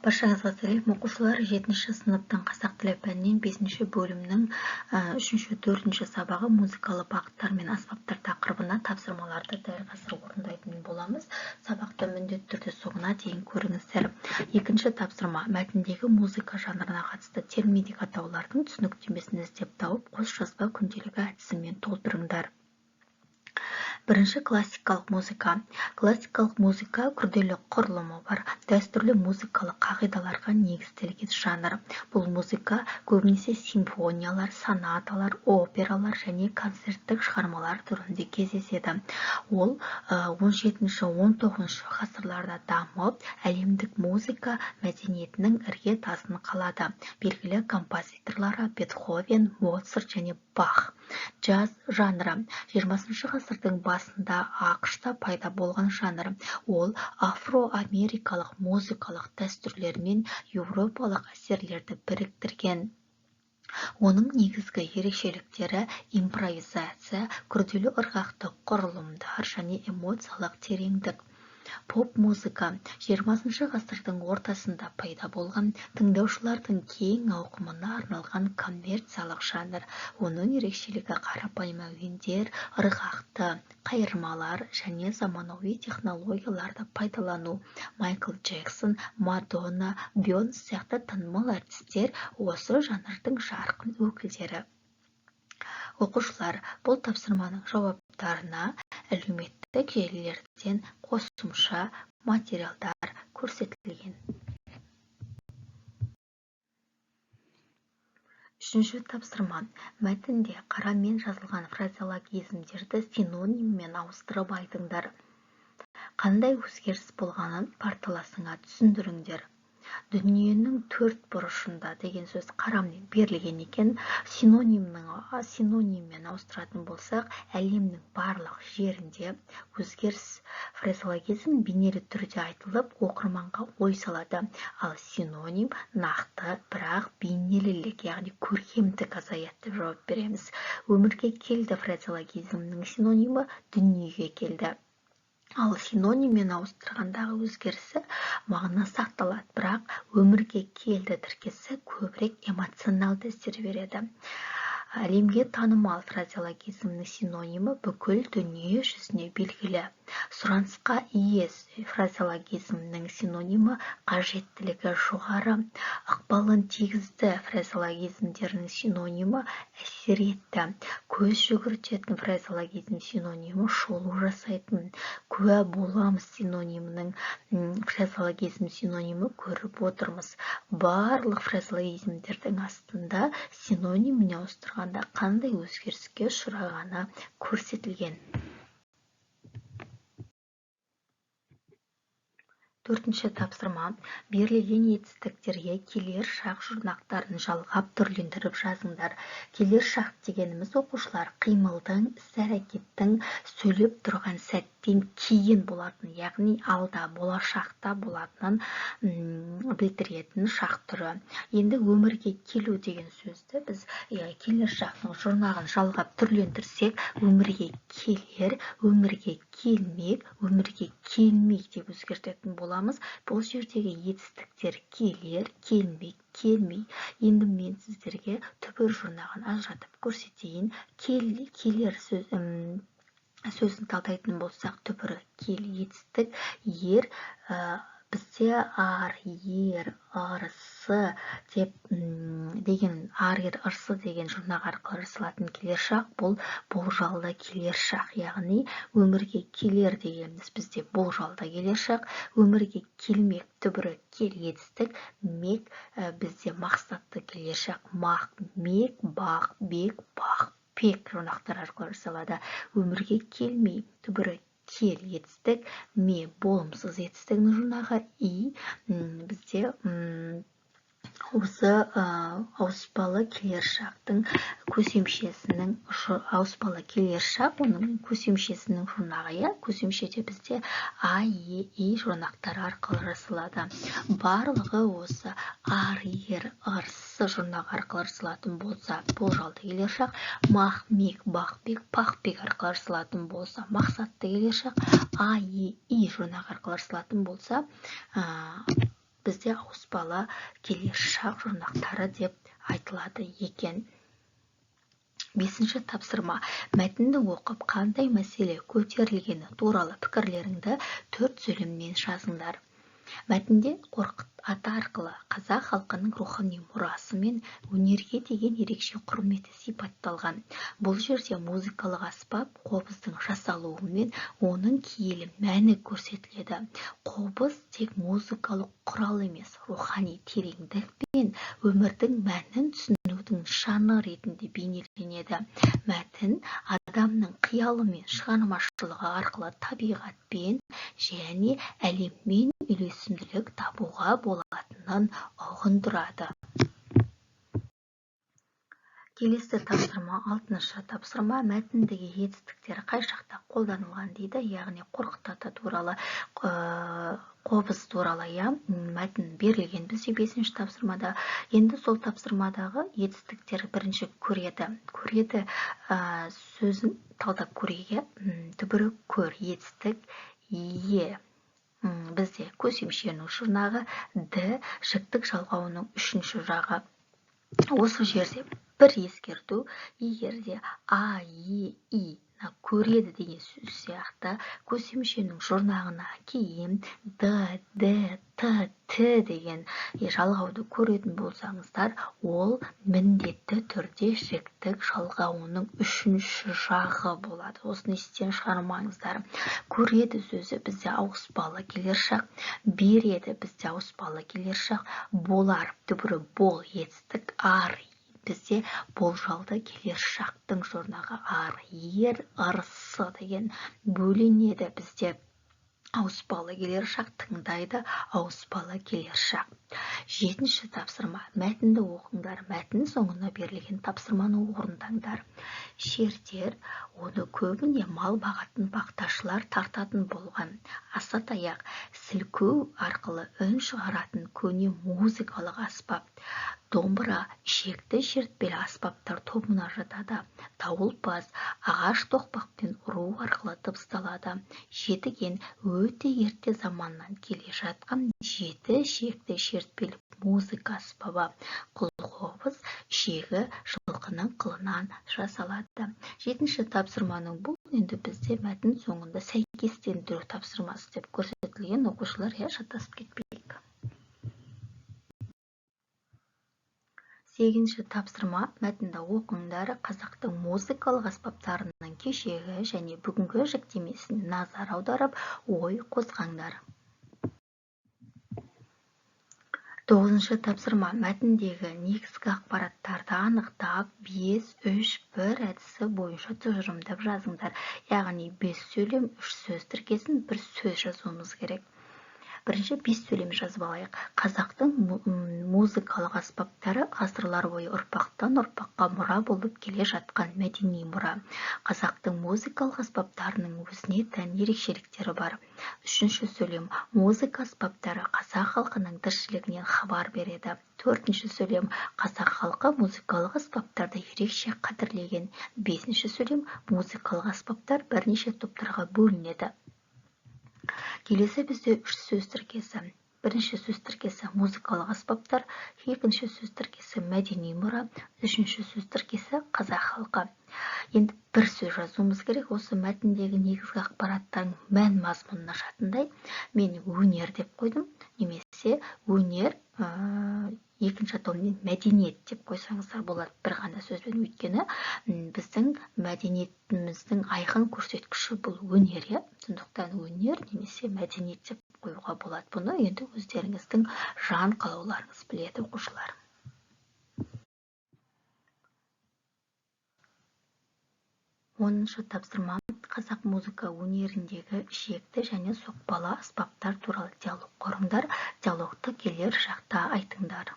Баршаңызға сәлем, оқушылар! 7-ші сыныптың қазақ тілі пәнінен 5-ші бөлімнің 3-ші, 4-ші сабағы музыкалы бағыттар мен аспаптар тақырыбына тапсырмаларды дәл қазір орындайтын боламыз. Сабақты міндетті түрде соңына дейін көріңіздер. Екінші тапсырма. Мәтіндегі музыка жанрына қатысты терминдік атаулардың түсініктемесін іздеп тауып, қос жазба күнделігі әдісімен толтырыңдар. Бірінші, классикалық музыка. Классикалық музыка күрделі құрылымы бар, дәстүрлі музыкалық қағидаларға негізделген жанр. Бұл музыка көбінесе симфониялар, сонаталар, опералар және концерттік шығармалар түрінде кездеседі. Ол 17-19 ғасырларда дамып, әлемдік музыка мәдениетінің іргетасын қалады. Белгілі композиторлары Бетховен, Моцарт және Бах. Джаз жанры 20 ғасырдың басында АҚШ-та пайда болған жанр. Ол афроамерикалық музыкалық дәстүрлер мен еуропалық әсерлерді біріктірген. Оның негізгі ерекшеліктері импровизация, күрделі ырғақты құрылымдар және эмоциялық тереңдік. Поп-музыка 20 ғасырдың ортасында пайда болған, тыңдаушылардың кең ауқымына арналған коммерциялық жанр. Оның ерекшелігі қарапайым әуендер, ырғақты қайырмалар және заманауи технологияларды пайдалану. Майкл Джексон, Мадонна, Бейонсе сияқты танымал әртістер осы жанрдың жарқын өкілдері. Оқушылар, бұл тапсырманың жауаптарына әлеуметтік желілерден қосымша материалдар көрсетілген. Үшінші тапсырма. Мәтінде қарамен жазылған фразеологизмдерді синониммен ауыстырып айтыңдар. Қандай өзгеріс болғанын парталасыңа түсіндіріңдер. Дүниенің төрт бұрышында деген сөз қарамен берілген екен. Синониммен ауыстыратын болсақ, әлемнің барлық жерінде. Өзгеріс фразеологизм бейнелі түрде айтылып, оқырманға ой салады. Ал синоним нақты, бірақ бейнелілік, яғни көркемдік азаяды деп жауап береміз. Өмірге келді фразеологизмнің синонимі дүниеге келді. Ал синониммен ауыстырғандағы өзгерісі мағына сақталады, бірақ өмірге келді тіркесі көбірек эмоционалды әсер береді. Әлемге танымал фразеологизмнің синонимі бүкіл дүние жүзіне белгілі. Сұранысқа ие фразеологизмнің синонимі қажеттілігі жоғары. Ықпалын тигізді фразеологизмдерінің синонимі әсер етті. Көз жүгіртетін фразеологизм синонимі шолу жасайтын. Куә боламыз синонимінің фразеологизм синонимі көріп отырмыз. Барлық фразеологизмдердің астында синониміне ауыстырғанда қандай өзгеріске ұшырағаны көрсетілген. Төртінші тапсырма. Берілген етістіктерге келер шақ жұрнақтарын жалғап түрлендіріп жазыңдар. Келер шақ дегеніміз, оқушылар, қимылдың, іс-әрекеттің сөйлеп тұрған сәттен кейін болатын, яғни алда, болашақта болатынын білдіретін шақ түрі. Енді өмірге келу деген сөзді біз келер шақтың жұрнағын жалғап түрлендірсек, өмірге келер, өмірге келмек, өмірге келмей деп өзгертетін боламыз. Бұл жердегі етістіктер келер, келмек, келмей. Енді мен сіздерге түбір жұрнағын ажыратып көрсетейін. Келер сөзін талдайтын болсақ, түбірі кел етістік, ер, бізде ар, ер, ыр, сы деп деген ар, ер, ыр, сы деген жұрнақ арқылы жасалатын келер шақ, бұл болжалды келер шақ, яғни өмірге келер дегеніміз бізде болжалды келер шақ. Өмірге келмек түбірі кел етістік, мек бізде мақсатты келер шақ, мақ, мек, бақ, бек, бақ, пек жұрнақтар арқылы жасалады. Өмірге келмей түбірі кел етістік, ме болымсыз етістігінің жұрнағы, и бізде осы ауыспалы келер шақтың көсемшесінің ауыспалы келер шақ, оның көсемшесінің жұрнағы, иә, көсемшеде бізде а, е, и жұрнақтары арқылы жасалады. Барлығы осы ар, ер, ыр, сы жұрнағы арқылы жасалатын болса, болжалды келер шақ, мақ, мек, бақ, бек, пақ, пек арқылы жасалатын болса, мақсатты келер шақ, а, е, и жұрнағы арқылы жасалатын болса, бізде ауыспалы келер шақ жұрнақтары деп айтылады екен. Бесінші тапсырма. Мәтінді оқып, қандай мәселе көтерілгені туралы пікірлеріңді 4 сөйлеммен жазыңдар. Мәтінде Қорқыт ата арқылы қазақ халқының рухани мұрасы мен өнерге деген ерекше құрметі сипатталған. Бұл жерде музыкалық аспап қобыздың жасалуы мен оның киелі мәні көрсетіледі. Қобыз тек музыкалық құрал емес, рухани тереңдік пен өмірдің мәнін түсінудің нышаны ретінде бейнеленеді. Мәтін адамның қиялы мен шығармашылығы арқылы табиғатпен және әлеммен үйлесімділік табуға болатынын ұғындырады. Келесі тапсырма, 6-шы тапсырма. Мәтіндегі етістіктер қай шақта қолданылған дейді, яғни Қорқыт ата туралы, қобыз туралы, иә, мәтін берілген бізде 5-ші тапсырмада. Енді сол тапсырмадағы етістіктер бірінші көреді. Көреді сөзін талдап көрейік. Түбірі көр, етістік е. Бізде көсемшенің жұрнағы, д жіктік жалғауының 3-ші жағы. Осы жерде бір ескерту, егер де а, е, и көреді деген сөз сияқты көсемшенің жұрнағына кейін д, д, т, т деген жалғауды көретін болсаңыздар, ол міндетті түрде жіктік жалғауының 3-ші жағы болады. Осыны естен шығармаңыздар. Көреді сөзі бізде ауыспалы келер шақ, береді бізде ауыспалы келер шақ, болар түбірі бол етістік ар бізде болжалды келер шақтың жұрнағы ар, ер, ырсы деген бөленеді бізде ауыспалы келер шақ, тыңдайды ауыспалы келер шақ. 7-ші тапсырма. Мәтінді оқыңдар, мәтін соңына берілген тапсырманы орындаңдар. Шертер, оны көбіне мал бағатын бақташылар тартатын болған. Асатаяқ, сілкеу арқылы үн шығаратын көне музыкалық аспап. Домбыра, ішекті шертпелі аспаптар тобына жатады. Дауылпаз, ағаш тоқпақпен ұру арқылы дыбысталады. Жетіген, өте ерте заманнан келе жатқан жеті ішекті шертпелі музыка аспабы. Қылқобыз, ішегі жылқының қылынан жасалады. 7-ші тапсырманың бұл енді бізде мәтін соңында сәйкестендіру тапсырмасы деп көрсетілген. Оқушылар, иә, шатасып кетпейік. 8-ші тапсырма. Мәтінді оқыңдар, қазақтың музыкалық аспаптарының кешегі және бүгінгі жіктемесіне назар аударып, ой қозғаңдар. 9-шы тапсырма. Мәтіндегі негізгі ақпараттарды анықтап, 5, 3, 1 әдісі бойынша тұжырымдап жазыңдар. Яғни 5 сөйлем, 3 сөз тіркесін, 1 сөз жазуымыз керек. Бірінші 5 сөйлем жазып алайық. Қазақтың музыкалық аспаптары ғасырлар бойы ұрпақтан ұрпаққа мұра болып келе жатқан мәдени мұра. Қазақтың музыкалық аспаптарының өзіне тән ерекшеліктері бар. 3-ші сөйлем. Музыка аспаптары қазақ халқының тіршілігінен хабар береді. 4-ші сөйлем. Қазақ халқы музыкалық аспаптарды ерекше қадірлеген. 5-ші сөйлем. Музыкалық аспаптар бірнеше топтарға бөлінеді. Келесі бізде 3 сөз тіркесі. Бірінші сөз тіркесі музыкалық аспаптар, екінші сөз тіркесі мәдени мұра, үшінші сөз тіркесі қазақ халқы. Енді бір сөз жазуымыз керек. Осы мәтіндегі негізгі ақпараттардың мән мазмұнын ашатындай мен өнер деп қойдым, немесе өнер, екінші атаумен мәдениет деп қойсаңыздар болады бір ғана сөзбен, өйткені біздің мәдениетіміздің айқын көрсеткіші бұл өнер, иә? Сондықтан өнер немесе мәдениет деп қоюға болады. Бұны енді өздеріңіздің жан қалауларыңыз біледі, оқушылар. 10-шы тапсырма. Қазақ музыка өнеріндегі ішекті және соқпалы аспаптар туралы диалог құрыңдар. Диалогты келер шақта айтыңдар.